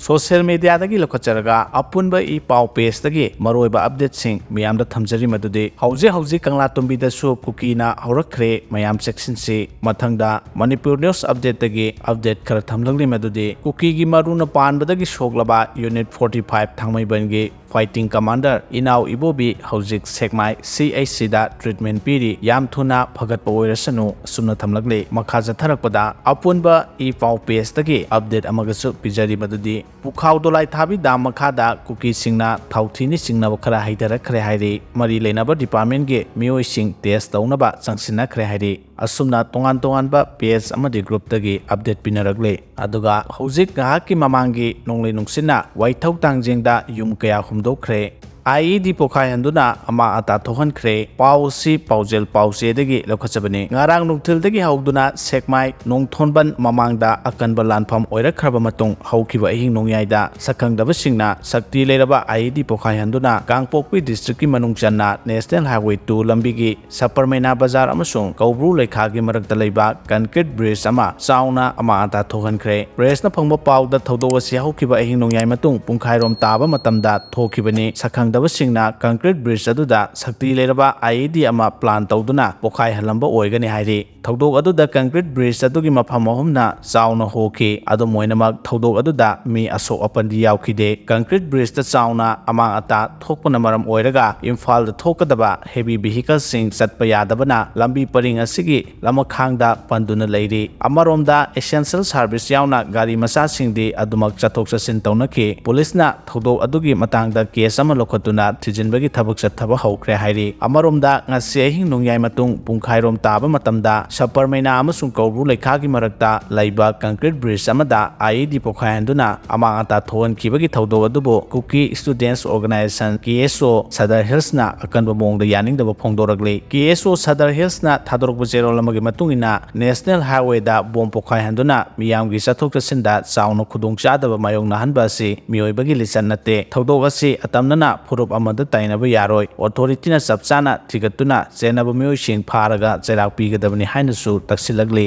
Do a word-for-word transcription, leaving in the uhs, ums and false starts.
Social ꯃꯦꯗꯤꯌꯥꯗꯒꯤ ꯂꯧꯈꯠꯆꯔꯒ ꯑꯄꯨꯟꯕ E ꯄꯥꯎ ꯄꯦꯖꯇꯒꯤ ꯃꯔꯨꯑꯣꯏꯕ ꯑꯞꯗꯦꯠꯁꯤꯡ ꯃꯌꯥꯝꯗ ꯊꯝꯖꯔꯤ꯫ ꯃꯗꯨꯗꯤ ꯍꯧꯖꯤꯛ ꯍꯧꯖꯤꯛ ꯀꯪꯂꯥꯇꯣꯝꯕꯤꯗꯁꯨ ꯀꯨꯀꯤꯅ ꯍꯧꯔꯛꯈ꯭ꯔꯦ, ꯃꯌꯥꯝ ꯆꯦꯛꯁꯤꯟꯁꯤ꯫ ꯃꯊꯪꯗ ꯃꯅꯤꯄꯨꯔ ꯅ꯭ꯌꯨꯁ ꯑꯞꯗꯦꯠꯇꯒꯤ ꯑꯞꯗꯦꯠ ꯈꯔ ꯊꯝꯂꯛꯂꯤ꯫ ꯃꯗꯨꯗꯤ ꯀꯨꯀꯤꯒꯤ ꯃꯔꯨꯅ ꯄꯥꯟꯕꯗꯒꯤ ꯁꯣꯛꯂꯕ ꯌꯨꯅꯤꯠ ꯐꯣꯔꯇꯤ ꯐꯥꯏꯚ ꯊꯥꯡꯃꯩꯕꯟꯒꯤ ꯐꯥꯏꯇꯤꯡ ꯀꯃꯥꯟꯗꯔ ꯏꯅꯥꯎ ꯏꯕꯣꯕꯤ ꯍꯧꯖꯤꯛ ꯁꯦꯛꯃꯥꯏ ꯁꯤ ꯑꯩꯆ ꯁꯤꯗ ꯇ꯭ꯔꯤꯠꯃꯦꯟ ꯄꯤꯔꯤ꯫ ꯌꯥꯝ ꯊꯨꯅ ꯐꯒꯠꯄ ꯑꯣꯏꯔꯁꯅꯨ, ꯑꯁꯨꯝꯅ ꯊꯝꯂꯛꯂꯤ꯫ ꯃꯈꯥ ꯆꯠꯊꯔꯛꯄꯗ ꯑꯄꯨꯟꯕ ꯏ ꯄꯥꯎ ꯄꯦꯖꯇꯒꯤ ꯑꯞꯗꯦꯠ ꯑꯃꯒꯁꯨ ꯄꯤꯖꯔꯤ꯫ ꯃꯗꯨꯗꯤ ꯄꯨꯈꯥꯎ ꯗꯣꯂꯥꯏ ꯊꯥꯕꯤ ꯗꯥꯝ ꯃꯈꯥꯗ ꯀꯨꯀꯤꯁꯤꯡꯅ ꯊꯥꯎꯊꯤꯅꯤ ꯆꯤꯡꯅꯕ ꯈꯔ ꯍꯩꯊꯔꯛꯈ꯭ꯔꯦ ꯍꯥꯏꯔꯤ꯫ ꯃꯔꯤ ꯂꯩꯅꯕ ꯗꯤꯄꯥꯔꯠꯃꯦꯟꯒꯤ ꯃꯤꯑꯣꯏꯁꯤꯡ ꯇꯦꯁ ꯇꯧꯅꯕ ꯆꯪꯁꯤꯟꯅꯈ꯭ꯔꯦ ꯍꯥꯏꯔꯤ꯫ ꯑꯁꯨꯝꯅ ꯇꯣꯉꯥꯟ ꯇꯣꯉꯥꯟꯕ ꯄꯦꯖ ꯑꯃꯗꯤ ꯒ꯭ꯔꯨꯞꯇꯒꯤ ꯑꯞꯗꯦꯠ ꯄꯤꯅꯔꯛꯂꯦ꯫ ꯑꯗꯨꯒ ꯍꯧꯖꯤꯛ ꯉꯥꯏꯍꯥꯛꯀꯤ ꯃꯃꯥꯡꯒꯤ ꯅꯣꯡꯂꯩ ꯅꯨꯡꯁꯤꯠꯅ ꯋꯥꯏꯊꯧ ꯇꯥꯡꯖꯦꯡꯗ ꯌꯨꯝ ꯀꯌꯥ ꯍꯨꯝꯗꯣꯛꯈ꯭ꯔꯦ꯫ ꯑꯥꯏ ꯏ ꯗꯤ ꯄꯣꯈꯥꯏꯍꯟꯗꯨꯅ ꯑꯃꯥꯡ ꯑꯇꯥ ꯊꯣꯛꯍꯟꯈ꯭ꯔꯦ꯫ ꯄꯥꯎ ꯑꯁꯤ ꯄꯥꯎꯖꯦꯜ ꯄꯥꯎꯆꯦꯗꯒꯤ ꯂꯧꯈꯠꯆꯕꯅꯤ꯫ ꯉꯔꯥꯡ ꯅꯨꯡꯊꯤꯜꯗꯒꯤ ꯍꯧꯗꯨꯅ ꯁꯦꯛꯃꯥꯏ ꯅꯣꯡꯊꯣꯟꯕꯟ ꯃꯃꯥꯡꯗ ꯑꯀꯟꯕ ꯂꯥꯟꯐꯝ ꯑꯣꯏꯔꯛꯈ꯭ꯔꯕ ꯃꯇꯨꯡ ꯍꯧꯈꯤꯕ ꯑꯍꯤꯡ ꯅꯣꯡꯌꯥꯏꯗ ꯁꯛꯈꯪꯗꯕꯁꯤꯡꯅ ꯁꯛꯇꯤ ꯂꯩꯔꯕ ꯑꯥꯏ ꯏ ꯗꯤ ꯄꯣꯈꯥꯏꯍꯟꯗꯨꯅ ꯀꯥꯡꯄꯣꯛꯄꯤ ꯗꯤꯁꯇ꯭ꯔꯤꯛꯀꯤ ꯃꯅꯨꯡ ꯆꯟꯅ ꯅꯦꯁꯅꯦꯜ ꯍꯥꯏꯋꯦ ꯇꯨ ꯂꯝꯕꯤꯒꯤ ꯁꯄꯔꯃꯩꯅꯥ ꯕꯖꯥꯔ ꯑꯃꯁꯨꯡ ꯀꯧꯕ꯭ꯔꯨ ꯂꯩꯈꯥꯒꯤ ꯃꯔꯛꯇ ꯂꯩꯕ ꯀꯟꯀ꯭ꯔꯤꯠ ꯕ꯭ꯔꯤꯖ ꯑꯃ ꯆꯥꯎꯅ ꯑꯃꯥꯡ ꯑꯇꯥ ꯊꯣꯛꯍꯟꯈ꯭ꯔꯦ꯫ ꯄ꯭ꯔꯦꯁꯅ ꯐꯪꯕ ꯄꯥꯎꯗ ꯊꯧꯗꯣꯛ ꯑꯁꯤ ꯍꯧꯈꯤꯕ ꯑꯍꯤꯡ ꯅꯣꯡꯌꯥꯏ ꯃꯇꯨꯡ ꯄꯨꯡꯈꯥꯏꯔꯣꯝ ꯇꯥꯕ ꯃꯇꯝꯗ ꯊꯣꯛꯈꯤꯕꯅꯤ꯫ ꯁꯛꯈꯪꯗꯕꯁꯤꯡꯅ ꯀꯟꯀ꯭ꯔꯤꯠ ꯕ꯭ꯔꯤꯖ ꯑꯗꯨꯗ ꯁꯛꯇꯤ ꯂꯩꯔꯕ ꯑꯥꯏ ꯏ ꯗꯤ ꯑꯃ ꯄ꯭ꯂꯥꯟ ꯇꯧꯗꯨꯅ ꯄꯣꯈꯥꯏꯍꯜꯂꯝꯕ ꯑꯣꯏꯒꯅꯤ ꯍꯥꯏꯔꯤ꯫ ꯊꯧꯗꯣꯛ ꯑꯗꯨꯗ ꯀꯟꯀ꯭ꯔꯤꯠ ꯕ꯭ꯔꯤꯖ ꯑꯗꯨꯒꯤ ꯃꯐꯝ ꯑꯍꯨꯝꯅ ꯆꯥꯎꯅ ꯍꯣꯈꯤ꯫ ꯑꯗꯨꯝ ꯑꯣꯏꯅꯃꯛ, ꯊꯧꯗꯣꯛ ꯑꯗꯨꯗ ꯃꯤ ꯑꯁꯣꯛ ꯑꯄꯟꯗꯤ ꯌꯥꯎꯈꯤꯗꯦ꯫ ꯀꯟꯀ꯭ꯔꯤꯠ ꯕ꯭ꯔꯤꯖꯇ ꯆꯥꯎꯅ ꯑꯃꯥꯡ ꯑꯇꯥ ꯊꯣꯛꯄꯅ ꯃꯔꯝ ꯑꯣꯏꯔꯒ ꯏꯝꯐꯥꯜꯗ ꯊꯣꯛꯀꯗꯕ ꯍꯦꯚꯤ ꯚꯤꯍꯤꯀꯜꯁꯤꯡ ꯆꯠꯄ ꯌꯥꯗꯕꯅ ꯂꯝꯕꯤ ꯄꯔꯤꯡ ꯑꯁꯤꯒꯤ ꯂꯃꯈꯥꯡꯗ ꯄꯟꯗꯨꯅ ꯂꯩꯔꯤ꯫ ꯑꯃꯔꯣꯝꯗ, ꯑꯦꯁꯦꯟꯁꯤꯌꯦꯜ ꯁꯥꯔꯚꯤꯁ ꯌꯥꯎꯅ ꯒꯥꯔꯤ ꯃꯆꯥꯁꯤꯡꯗꯤ ꯑꯗꯨꯃꯛ ꯆꯠꯊꯣꯛ ꯆꯠꯁꯤꯟ ꯇꯧꯅꯈꯤ꯫ ꯄꯨꯂꯤꯁꯅ ꯊꯧꯗꯣꯛ ꯑꯗꯨꯒꯤ ꯃꯇꯥꯡꯗ ꯀꯦꯁ ꯑꯃ ꯂꯧꯈꯠꯇꯨꯅ ꯊꯤꯖꯤꯟꯕꯒꯤ ꯊꯕꯛ ꯆꯠꯊꯕ ꯍꯧꯈ꯭ꯔꯦ ꯍꯥꯏꯔꯤ꯫ ꯑꯃꯔꯣꯝꯗ, ꯉꯁꯤ ꯑꯍꯤꯡ ꯅꯣꯡꯌꯥꯏ ꯃꯇꯨꯡ ꯄꯨꯡꯈꯥꯏꯔꯣꯝ ꯇꯥꯕ ꯃꯇꯝꯗ ꯁꯄꯔꯃꯩꯅꯥ ꯑꯃꯁꯨꯡ ꯀꯧꯕ꯭ꯔꯨ ꯂꯩꯈꯥꯒꯤ ꯃꯔꯛꯇ ꯂꯩꯕ ꯀꯟꯀ꯭ꯔꯤꯠ ꯕ꯭ꯔꯤꯖ ꯑꯃꯗ ꯑꯥꯏ ꯏ ꯗꯤ ꯄꯣꯈꯥꯏꯍꯟꯗꯨꯅ ꯑꯃꯥꯡ ꯑꯇꯥ ꯊꯣꯛꯍꯟꯈꯤꯕꯒꯤ ꯊꯧꯗꯣꯛ ꯑꯗꯨꯕꯨ ꯀꯨꯀꯤ ꯁ꯭ꯇꯨꯗꯦꯟꯠꯁ ꯑꯣꯔꯒꯅꯥꯏꯖꯦꯁꯟ, ꯀꯦ ꯑꯦꯁ ꯑꯣ, ꯁꯗꯔ ꯍꯤꯜꯁꯅ ꯑꯀꯟꯕ ꯃꯑꯣꯡꯗ ꯌꯥꯅꯤꯡꯗꯕ ꯐꯣꯡꯗꯣꯔꯛꯂꯤ꯫ ꯀꯦ ꯑꯦꯁ ꯑꯣ ꯁꯗꯔ ꯍꯤꯜꯁꯅ ꯊꯥꯗꯣꯔꯛꯄ ꯆꯦꯔꯣꯜ ꯑꯃꯒꯤ ꯃꯇꯨꯡ ꯏꯟꯅ, ꯅꯦꯁꯅꯦꯜ ꯍꯥꯏꯋꯦꯗ ꯕꯣꯝ ꯄꯣꯈꯥꯏꯍꯟꯗꯨꯅ ꯃꯤꯌꯥꯝꯒꯤ ꯆꯠꯊꯣꯛ ꯆꯠꯁꯤꯟꯗ ꯆꯥꯎꯅ ꯈꯨꯗꯣꯡꯆꯥꯗꯕ ꯃꯥꯌꯣꯛꯅꯍꯟꯕ ꯑꯁꯤ ꯃꯤꯑꯣꯏꯕꯒꯤ ꯂꯤꯆꯠ ꯅꯠꯇꯦ꯫ ꯊꯧꯗꯣꯛ ꯑꯁꯤ ꯑꯇꯝꯅꯅ ꯐꯨꯔꯨꯞ ꯑꯃꯗ ꯇꯥꯏꯅꯕ ꯌꯥꯔꯣꯏ꯫ ꯑꯣꯊꯣꯔꯤꯇꯤꯅ ꯆꯞ ꯆꯥꯅ ꯊꯤꯒꯠꯇꯨꯅ ꯆꯦꯟꯅꯕ ꯃꯤꯑꯣꯏꯁꯤꯡ ꯐꯥꯔꯒ ꯆꯩꯔꯥꯛ ꯄꯤꯒꯗꯕꯅꯤ ꯍꯥꯏꯅꯁꯨ ꯇꯛꯁꯤꯜꯂꯛꯂꯤ꯫